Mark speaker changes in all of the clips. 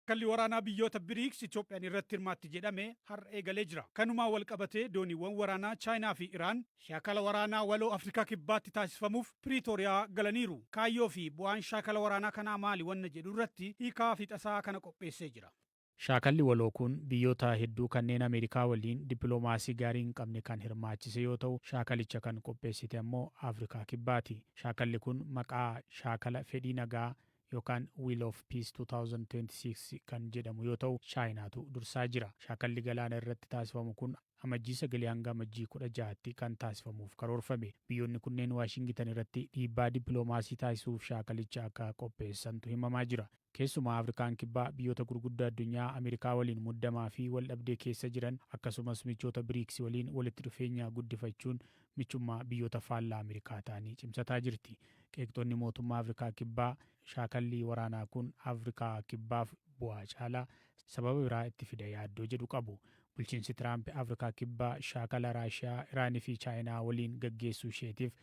Speaker 1: Shaakalli waraanaa biyyoota Biriiks Itoophiyaan irratti hirmaatti jedhame har'a eegalee jira. Kanumaan wal qabatee dooniiwwan waraanaa Chaayinaa fi Iraan shaakala waraanaa waloo Afrikaa Kibbaatti taasifamuuf Piriitooriyaa galaniiru. Kaayyoo fi bu'aan shaakala waraanaa kanaa maali wanna jedhu irratti hiikaa fixasaa kana qopheessee jira.
Speaker 2: Shaakalli waloo kun biyyoota hedduu kanneen Ameerikaa waliin dippiloomaasii gaarii hin qabne kan hirmaachise yoo ta'u, shaakalicha kan qopheessite ammoo Afrikaa Kibbaati. Shaakalli kun maqaa shaakala fedhii nagaa yookaan Will of Peace 2026 kan jedhamu yoo ta'u, Chaayinaatu dursaa jira. Shaakalli galaana irratti taasifamu kun Amajjii 9 hanga Amajjii 16tti kan taasifamuuf karoorfame. Biyyoonni kunneen Waashingitan irratti dhiibbaa dippiloomaasii taasisuuf shaakalicha akka qopheessantu himamaa jira. Keessumaa Afrikaan Kibbaa biyyoota gurguddaa addunyaa Ameerikaa waliin muddamaa fi waldhabdee keessa jiran akkasumas michoota Brics waliin walitti dhufeenya guddifachuun michummaa biyyoota faallaa Ameerikaa ta'anii cimsataa jirti. Qeeqxonni mootummaa Afrikaa Kibbaa shaakalli waraanaa kun Afrikaa Kibbaaf bu'aa caalaa sababa biraa itti fida yaaddoo jedhu qabu. Bulchiinsi Tiraamp Afrikaa Kibbaa shaakala Raashiyaa, Iraan fi Chaayinaa waliin gaggeessuu isheetiif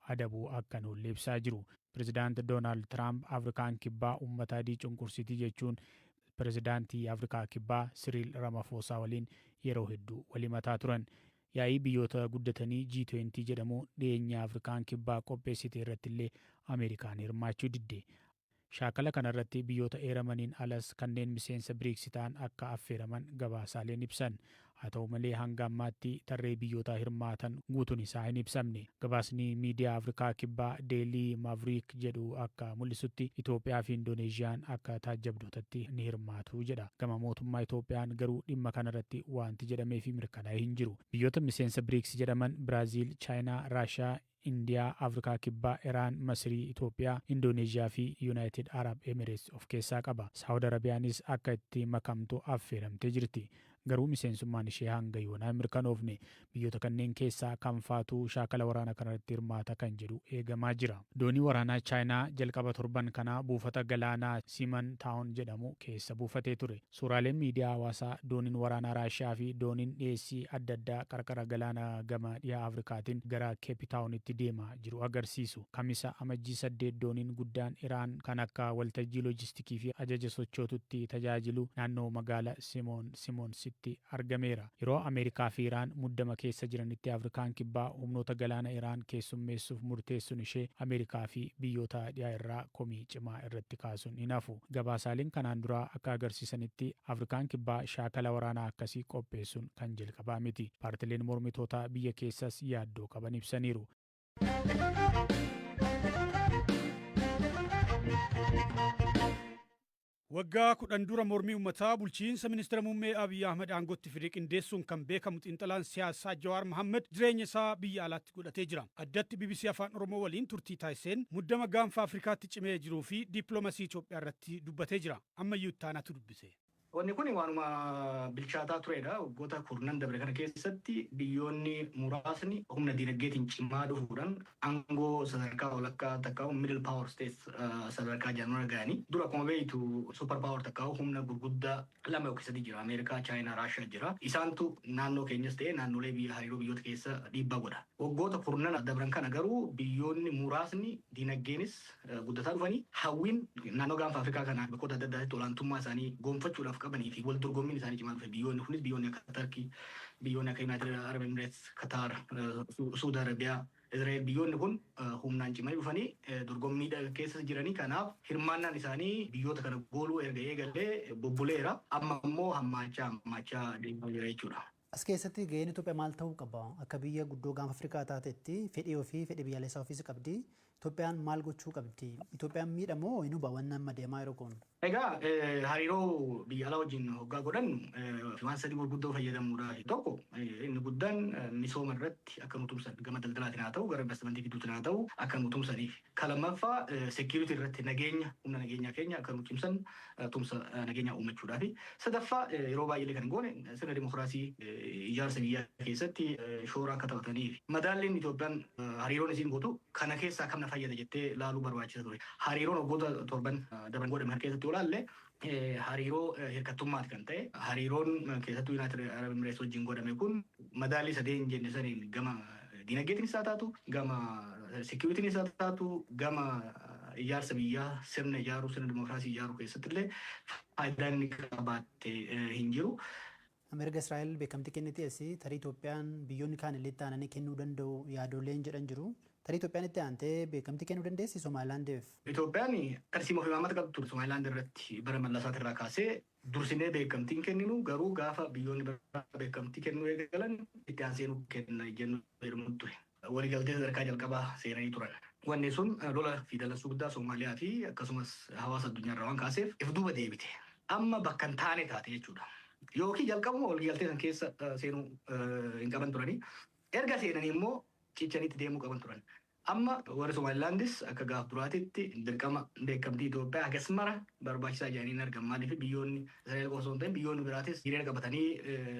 Speaker 2: adabuu akka hin oolle ibsaa jiru. Pirezidaant Doonaald Tiraamp Afrikaan Kibbaa uummata adii cunqursitii jechuun pirezidaantii Afrikaa Kibbaa Siriil Ramafoosaa waliin yeroo hedduu wal himataa turan. Yaa'ii biyyoota guddatanii G20 jedhamu dhiyeenya Afrikaan Kibbaa qopheessite irrattillee Ameerikaan hirmaachuu didde. Shaakala kanarratti biyyoota eeramaniin alas kanneen miseensa Brics ta'an akka affeeraman gabaasaaleen ibsan. Haa ta'u malee hanga ammaatti tarree biyyootaa hirmaatan guutuun isaa hin ibsamne. Gabaasni miidiyaa Afrikaa Kibbaa Daily Maverick jedhu akka mul'isutti Itoophiyaa fi Indooneezhiyaan akka taajjabdootatti ni hirmaatu jedha. Gama mootummaa Itoophiyaan garuu dhimma kanarratti waanti jedhamee fi mirkanaa'e hin jiru. Biyyoota miseensa Brics jedhaman Biraaziil, Chaayinaa, Raashiyaa, Indiyaa, Afrikaa Kibbaa, Iraan, Masirii, Itoophiyaa, Indooneezhiyaa fi Yunaayitid Arab Emireets of keessaa qaba. Saawud Arabiyaanis akka itti makamtu affeeramtee jirti. Garuu miseensummaan ishee hanga yoonaa hin mirkanoofne. Biyyoota kanneen keessaa kam faatu shaakala waraana kanarratti hirmaata kan jedhu eegamaa jira. Doonii waraanaa Chaayinaa jalqaba torban kanaa buufata galaanaa Siman Taawun jedhamu keessa buufatee ture. Suuraaleen miidiyaa hawaasaa dooniin waraanaa Raashiyaa fi dooniin dhiyeessii adda addaa qarqara galaana gama dhiha Afrikaatiin gara Keepi Taawunitti deemaa jiru agarsiisu. Kamisa Amajjii 8 dooniin guddaan Iraan kan akka waltajjii loojistikii fi ajaja sochootutti tajaajilu naannoo magaala Simoon Simoonsitti argameera. Yeroo Ameerikaa fi Iraan muddama keessa jiranitti Afrikaan Kibbaa humnoota galaana Iraan keessummeessuuf murteessun ishee Ameerikaa fi biyyoota dhihaa irraa komii cimaa irratti kaasun hin hafu. Gabaasaaleen kanaan duraa akka agarsiisanitti Afrikaan Kibbaa shaakala waraanaa akkasii qopheessun kan jalqabaa miti. Paartileen mormitootaa biyya keessas yaaddoo qaban ibsaniiru.
Speaker 1: Waggaa 10 dura mormii uummataa bulchiinsa ministira muummee Abiy Ahmad aangootti fide qindeessuun kan beekamu xiinxalaan siyaasaa Jawaar Mohaammed jireenya isaa biyya alaatti godhatee jira. Addatti bbc Afaan Oromoo waliin turtii taasiseen muddama gaanfa Afrikaatti cimee jiruu fi dippiloomasii Itoophiyaa irratti dubbatee jira. Ammayyuu Ittaanaatu dubbise.
Speaker 3: Wanni kun waanuma bilchaataa turedha. Waggoota kurnan dabre kana keessatti biyyoonni muraasni humna diinagdeetiin cimaa dhufuudhaan aangoo sadarkaa walakkaa takkaa middle power states sadarkaa jedhamu ga'anii. Dura akkuma beektu super power takkaa humna gurguddaa lama yookiin sadi jira. Ameerikaa, Chaayinaa, Raashiyaa jira. Isaantu naannoo keenyas ta'e naannolee biyya hariiroo biyyoota keessa dhiibbaa godha. Waggoota kurnan dabran kana garuu biyyoonni muraasni diinagdeenis guddataa dhufanii hawwiin naannoo gaanfa Afrikaa kana bakkoota adda addaatti olaantummaa isaanii gonfachuudhaaf qabanii fi wal dorgommiin isaanii cimaa dhufe. Biyyoonni kunis biyyoonni akka Tarkii, biyyoonni akka United Arab Emirates, Qatar, Suudi Arabiyaa, Israa'el, biyyoonni kun humnaan cimanii dhufanii dorgommii keessa jiranii. Kanaaf hirmaannaan isaanii biyyoota kana gooluu erga eegalee bubbuleera. Amma immoo hammaachaa hammaachaa deemaa jira jechuudha.
Speaker 4: As keessatti gaheen Itoophiyaa maal ta'uu qaba? Akka biyya guddoo gaanfa Afrikaa taatetti fedhii ofii, fedhii biyyaalessaa ofiis qabdi. Itoophiyaan maal gochuu qabdi? Itoophiyaan miidha moo hin huba wanni amma deemaa jiru kun?
Speaker 3: Egaa, hariiroo biyya alaa wajjin hoggaa godhannu waan sadii gurguddoo fayyadamuudha. Tokko, inni guddaan, misooma irratti akka nu tumsan, gama daldalaatiin haa ta'u, gara investimentii fiduutiin haa ta'u, akka nu tumsaniif. Ka lammaffaa, security irratti nageenya, humna nageenyaa keenya akka nu cimsan tumsa nageenyaa uummachuudhaafi. Sadaffaa, yeroo baay'ee kan goone sirna dimokiraasii ijaarsa biyyaa keessatti shoora akka taphataniif. Madaalliin Itoophiyaan hariiroon isiin gootu kana keessaa kam na fayyada jettee laaluu barbaachisa ture. Hariiroon waggoota 7n dabran godhame kana keessatti yoo ilaalle, hariiroo hirkattummaati kan ta'e. Hariiroon keessattuu United Arab Emirates wajjin godhame kun madaallii sadeen jenne saniin gama diinagdeetiinis haa taatu, gama securitynis haa taatu, gama Ijaarsa biyyaa, sirna ijaaruu, sirna dimokiraasii ijaaruu keessatti illee faayidaan inni qabaatte hin jiru.
Speaker 4: Erga Israa'el beekamtii kennitee asii, tarii Itoophiyaan biyyoonni kaan illee itti aananii kennuu danda'u yaadoleen jedhan jiru. Tarii Itoophiyaan itti aantee beekamtii kennuu dandeessi Somaalilaandiif?
Speaker 3: Itoophiyaan tarsiimoo fi imaammata qabdu ture Somaalilaand irratti. Bara Mallasaatii irraa kaasee dursinee beekamtiin kenninu, garuu gaafa biyyoonni biraa beekamtii kennuu eegalan itti aansee nu kenna jennu jedhamu ture. Waliigaltee sadarkaa jalqabaa seenanii turan. Wanni sun lola fi dalansuu guddaa Somaaliyaa fi akkasumas hawaasa addunyaarraa waan kaaseef if duuba deebite. Amma bakka hin taane taate jechuudha. Yookiin jalqabuma waliigaltee san keessa seenuu hin qaban turanii. Erga seenanii immoo cichaniitti deemuu qaban turan. Amma warri Somaalilaandis akka gaaf duraatitti dirqama beekamtii Itoophiyaa hagas mara barbaachisaa jedhanii hin argan. Maaliif? Biyyoonni Israa'el qofa osoo hin ta'in biyyoonni biraatis hiriira qabatanii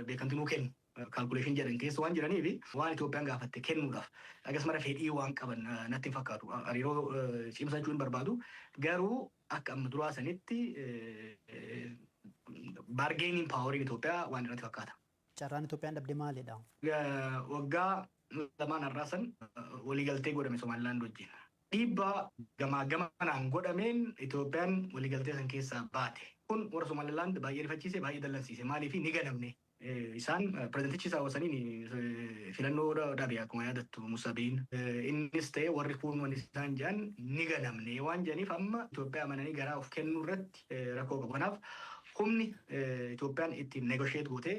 Speaker 3: beekamtii nuu kennu calculation jedhan keessa waan jiraniif, waan Itoophiyaan gaafatte kennuudhaaf hagas mara fedhii waan qaban natti hin fakkaatu. Hariiroo cimsachuu hin barbaadu. Garuu akka amma duraa sanitti bargaining poweriin Itoophiyaa waan irratti fakkaata.
Speaker 4: Carraan Itoophiyaan dhabde maalidha?
Speaker 3: Waggaa 2n har'aa san waliigaltee godhame Somaalilaand wajjin. Dhiibbaa gamaa gamanaan godhameen Itoophiyaan waliigaltee san keessaa baate. Kun warra Somaalilaand baay'ee rifachiise, baay'ee dallansiise. Maaliif? Ni ganamne. Isaan pirezidantichi isaa wasaniin filannoo dhabe, akkuma yaadattu, Musabiin. Innis ta'e warri kuun wanni isaan jedhan ni ganamne waan jedhaniif, amma Itoophiyaa amananii garaa of kennuu irratti rakkoo qabu. Kanaaf humni Itoophiyaan ittiin negotiate gootee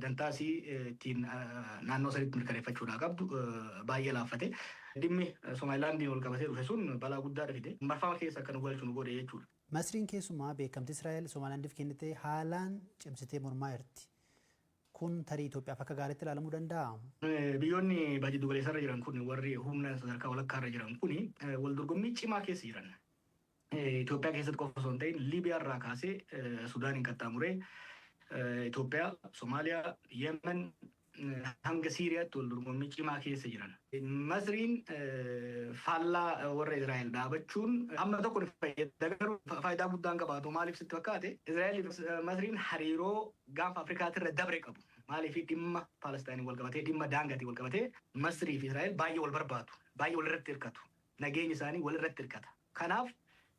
Speaker 3: dantaasii ittiin naannoo sanitti mirkaneeffachuudhaa qabdu baay'ee laaffate. Dhimmi Somaalilaandiin wal qabatee dhufe sun balaa guddaa fide. Marfama keessa akka nu galchu nu godhe jechuudha.
Speaker 4: Masriin keessumaa beekamtii Israa'el Somaalilaandiif kennite haalaan cimsitee mormaa jirti. Kun tarii Itoophiyaaf akka gaariitti ilaalamuu danda'a?
Speaker 3: Biyyoonni baay'ee giddu jiran kun, warri humna sadarkaa walakkaarra jiran kun, wal dorgommii cimaa keessa jiran. Itoophiyaa keessatti qofa osoo hin ta'in Liibiyaa irraa kaasee Sudaaniin qaxxaamuree Itoophiyaa, Somaaliyaa, Yemen hanga Siiriyaatti wal dorgommii cimaa keessa jiran. Masriin faallaa warra Israa'el dhaabachuun amma tokko ni fayyada, garuu faayidaa guddaan qabaatu. Maaliif sitti fakkaate? Israa'el Masriin hariiroo gaanfa Afrikaatirra dabre qabu. Maaliif? Dhimma Palestaayiniin wal qabatee, dhimma daangaatiin wal qabatee Masrii fi Israa'el baay'ee wal barbaadu. Baay'ee wal irratti hirkatu. Nageenyi isaanii wal irratti hirkata. Kanaaf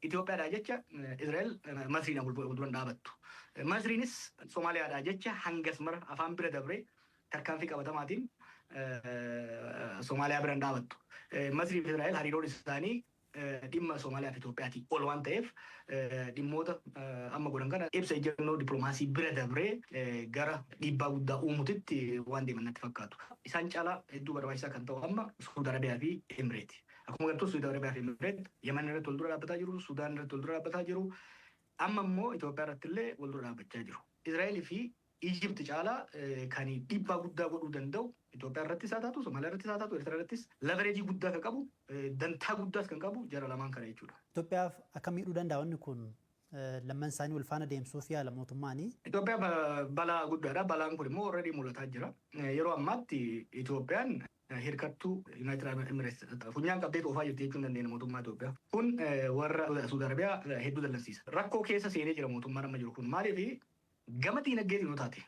Speaker 3: Itoophiyaadhaa jecha Israa'el Masriin wal duran dhaabattu. Masriinis Somaaliyaadhaa jecha hangas mara afaan bira dabree tarkaanfii qabatamaatiin Somaaliyaa bira hin dhaabattu. Masrii fi Israa'el hariiroon isaanii dhimma Somaaliyaa fi Itoophiyaatii ol waan ta'eef, dhimmoota amma godhan kana ibsa ejjennoo dippiloomaasii bira dabree gara dhiibbaa guddaa uumutitti waan deeman natti fakkaatu. Isaan caalaa hedduu barbaachisaa kan ta'u amma Suudi Arabiyaa fi Emireeti. Akkuma agartu, Suudi Arabiyaa fi Emireet Yemen irratti wal dura dhaabbataa jiru, Sudaan irratti wal dura dhaabbataa jiru. Amma immoo Itoophiyaa irratti illee wal dura dhaabbachaa jiru. Israa'elii fi Ijipti caalaa kan dhiibbaa guddaa godhuu danda'u Itoophiyaa irrattis haa taatu, Somaaliyaa irrattis haa taatu, Eertiraa irrattis leverage guddaa kan qabu, dantaa guddaas kan qabu jara lamaan kana jechuudha.
Speaker 4: Itoophiyaaf akka miidhuu danda'a wanni kun? Lamman isaanii wal faana deemsuuf yaala mootummaanii.
Speaker 3: Itoophiyaaf balaa guddaadha. Balaan kun immoo already mul'ataa jira. Yeroo ammaatti Itoophiyaan hirkattuu United Arab Emirates, funyaan qabdee oofaa jirti jechuun dandeenya mootummaa Itoophiyaa. Kun warra Saudi Arabiyaa hedduu dallansiisa. Rakkoo keessa seenee jira mootummaan amma jiru kun. Maaliif? Gama diinagdeetiin yoo taate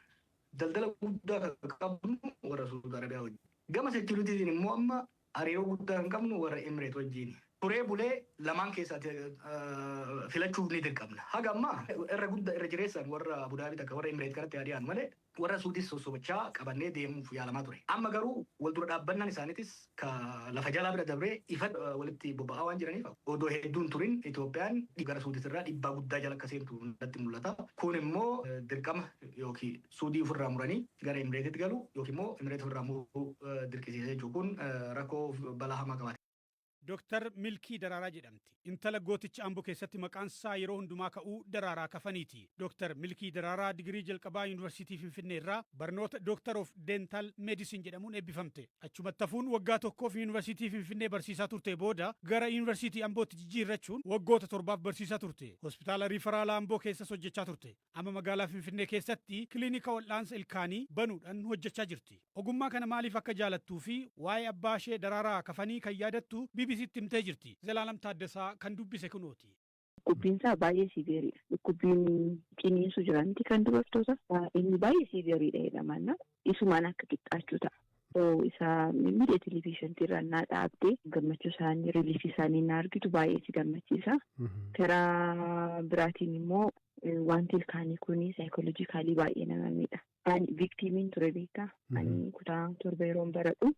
Speaker 3: daldala guddaa kan qabnu warra Saudi Arabiyaa wajjin. Gama securityitiin immoo amma hariiroo guddaa kan qabnu warra Emirates wajjin. Turee bulee lamaan keessaatti filachuuf ni dirqamna. Haga ammaa irra guddaa irra jireessaan warra Abu Dhaabii takka warra Emirates kanatti dhiyaanu malee warra Suudis sossobachaa qabannee deemuuf yaalamaa ture. Amma garuu wal dura dhaabbannaan isaaniitis ka lafa jalaa bira dabree ifa walitti bobba'aa waan jiraniif, odoo hedduun turin Itoophiyaan gara Suudis irraa dhiibbaa guddaa jala akka seentu natti mul'ata. Kun immoo dirqama yookiin Suudii ofirraa muranii gara Emireetitti galu yookiin immoo Emireet ofirraa muruu dirqisiisa jechuudha. Kun rakkoo balaa hamaa qabaate.
Speaker 1: Dooktar Milkii Daraaraa jedhamti. Intala gooticha Amboo keessatti maqaan isaa yeroo hundumaa ka'uu, Daraaraa Kafaniiti. Dooktar Milkii Daraaraa digirii jalqabaa Yuunivarsiitii Finfinnee irraa barnoota Doctor of Dental Medicine jedhamuun eebbifamte. Achumatti hafuun waggaa tokkoof Yuunivarsiitii Finfinnee barsiisaa turte. Booda gara Yuunivarsiitii Ambootti jijjiirrachuun waggoota 7f barsiisaa turte. Hospitaala Riifaraalaa Amboo keessas hojjechaa turte. Amma magaalaa Finfinnee keessatti kiliinika wal'aansa ilkaanii banuudhaan hojjechaa jirti. Ogummaa kana maaliif akka jaalattuu fi waa'ee abbaa ishee Daraaraa Kafanii kan yaadattu BBCtti himtee jirti. Zalaalam Taaddasaa kan dubbise kunooti.
Speaker 5: Dhukkubbiin isaa baay'ee severeiidha. Dhukkubbiin ciniinsuu jira miti kan dubartoota. Inni baay'ee severeiidha jedhama. Isumaan akka qixxaachuu ta'a. Isaa immediately patient irraa naa dhaabdee gammachuu isaanii, relief isaanii na argitu, baay'ee si gammachiisa. Karaa biraatiin immoo wanti ilkaanii kun psychologically baay'ee nama miidha. Ani victimiin ture, beektaa? Ani kutaa 7 yeroon baradhu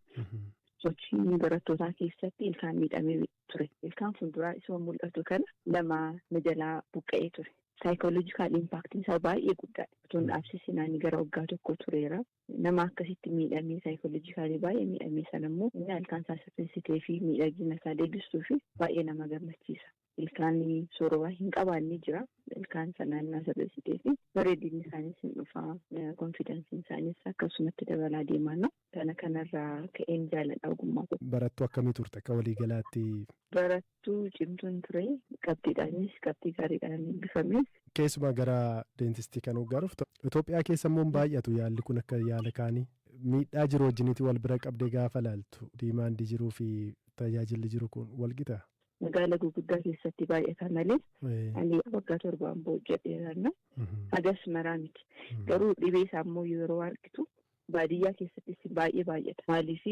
Speaker 5: sochii barattootaa keessatti ilkaan miidhamee ture. Ilkaan fuulduraa isuma mul'atu kana lama na jalaa buqqa'ee ture. Psychological impactiin isaa baay'ee guddaadha. Otoon dhaabsisinaan gara waggaa tokko tureera. Nama akkasitti miidhamee, psychologically baay'ee miidhamee sana immoo inni ilkaan isaa sirreessitee fi miidhagina isaa deebistuu fi baay'ee nama gammachiisa. Ilkaan sorobaa hin qabaanne jira. Ilkaan sanaan na sirreessitee fi bareedinni isaanis hin dhufaa. Confidenceiin isaanis akkasumatti dabalaa deemaa. Kana kanarraa ka'een jaaladha ogummaa kun.
Speaker 6: Barattuu akkamii turte akka waliigalaatti?
Speaker 5: Barattuu cimtuun ture. Qabxiidhaanis, qabxii gaariidhaan eebbifames.
Speaker 6: Keessumaa gara dentistii kan hoggaa dhuftu, Itoophiyaa keessa immoo baay'atu yaalli kun akka yaala kaanii. Miidhaa jiru wajjinitti wal bira qabdee gaafa laaltu, demandii jiruu fi tajaajilli jiru kun wal qixa?
Speaker 5: Magaala gurguddaa keessatti baay'ata malee ani waggaa 7n hojjedheera. Hagas maraa miti. Garuu dhibee isaa immoo yeroo argitu baadiyyaa keessattis baay'ee baay'ata. Maaliif,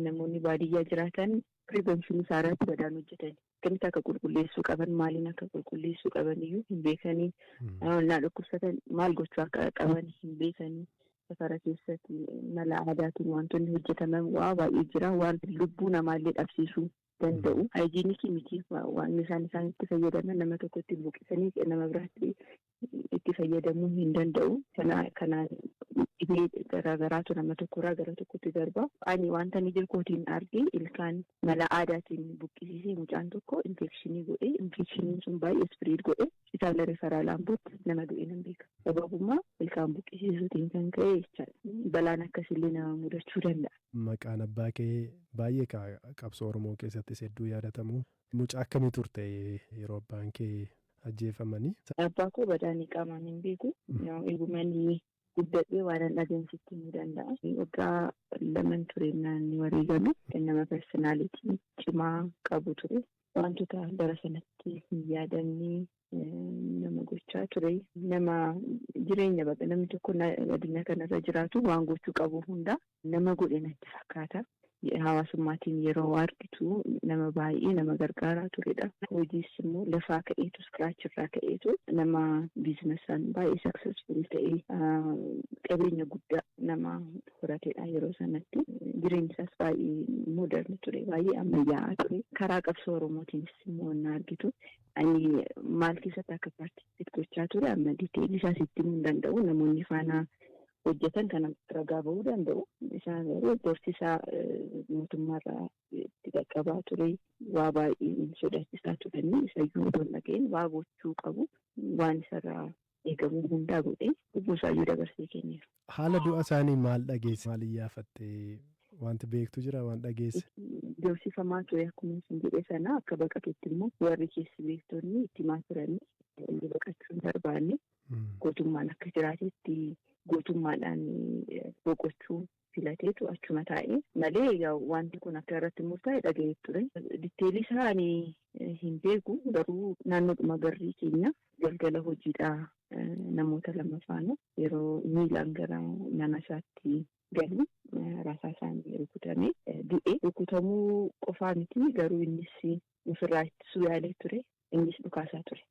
Speaker 5: namoonni baadiyyaa jiraatan prevention isaa irratti badaan hojjetan. Akkamitti akka qulqulleessuu qaban, maaliin akka qulqulleessuu qaban iyyuu hin beekanii. Naa dhukkubsatan maal gochuu akka qaban hin beekanii. Safara keessatti mala aadaatiin wantoonni hojjetaman waa baay'ee jira. Waan lubbuu namaallee dhabsiisuu danda'u. Hygienic miti waan isaan itti fayyadaman. Nama tokkotti buqqisanii nama biraatti itti fayyadamuu hin danda'u. Kanaan dhibee garaagaraatu nama tokkorraa gara tokkotti darba. Ani wanta ani ija kootiin arge, ilkaan mala aadaatiin buqqisiisee mucaan tokko infection godhee, infectioniin sun baay'ee spread godhee hospitaala referral Ambootti nama du'e nan beeka. Sababummaa ilkaan buqqisiisuutiin kan ka'e jechaadha. Balaan akkasillee nama mudachuu danda'a.
Speaker 6: Maqaan abbaa kee baay'ee qabsoo Oromoo keessattis hedduu yaadatamu. Mucaa akkamii turte yeroo abbaan kee ajjeefamanii?
Speaker 5: Abbaa koo badaanii qaamaan hin beeku. Eegumanii guddadhee waan an dhageensitti himuu danda'a. Waggaa 2n ture naanni wareegame. Nama personality cimaa qabu ture. Wantoota bara sanatti hin yaadamne nama gochaa ture. Nama jireenya baqa namni tokko addunyaa kanarra jiraatu waan gochuu qabu hunda nama godhe natti fakkaata. Hawaasummaatiin yeroo argitu nama baay'ee nama gargaaraa turedha. Hojiis immoo lafaa ka'eetu, scratchirraa ka'eetu, nama businessaan baay'ee successful ta'ee qabeenya guddaa nama horatedha yeroo sanatti. Jireenyi isaas baay'ee modern ture, baay'ee ammayyaa'aa ture. Karaa qabsoo Oromootiinis immoo na argitu. Ani maal keessatti akka participate gochaa ture amma detailii isaa sitti himuu hin danda'u. Namoonni faana hojjetan kana ragaa bahuu danda'u. Isaan garuu doorsisaa mootummaarraa itti qaqqabaa ture. Waa baay'ee sodaachisaa turanii, isayyuu otoo hin dhaga'in waa gochuu qabu, waan isarraa eegamuu hundaa godhee lubbuu isaayyuu dabarsee kenneera.
Speaker 6: Haala du'a isaanii maal dhageesse? Maal iyyaafatte? Wanti beektu jira, waan dhageesse?
Speaker 5: Doorsifamaa ture akkuma isin jedhe sana. Akka baqatutti immoo warri keessi beektonni itti himaa turanii, inni baqachuu hin barbaanne. Gootummaan akka jiraatetti gootummaadhaan boqochuu filateetu achuma taa'e malee wanti kun akka irratti murtaa'e dhaga'ee ture. Detailii isaa ani hin beeku, garuu naannoodhuma garrii keenya galgala hojiidhaa namoota lama faana yeroo miilaan gara mana isaatti galu rasaa isaanii rukutame du'e. Rukutamuu qofaa miti, garuu innis ofirraa ittisuu yaalee ture. Innis dhukaasaa ture.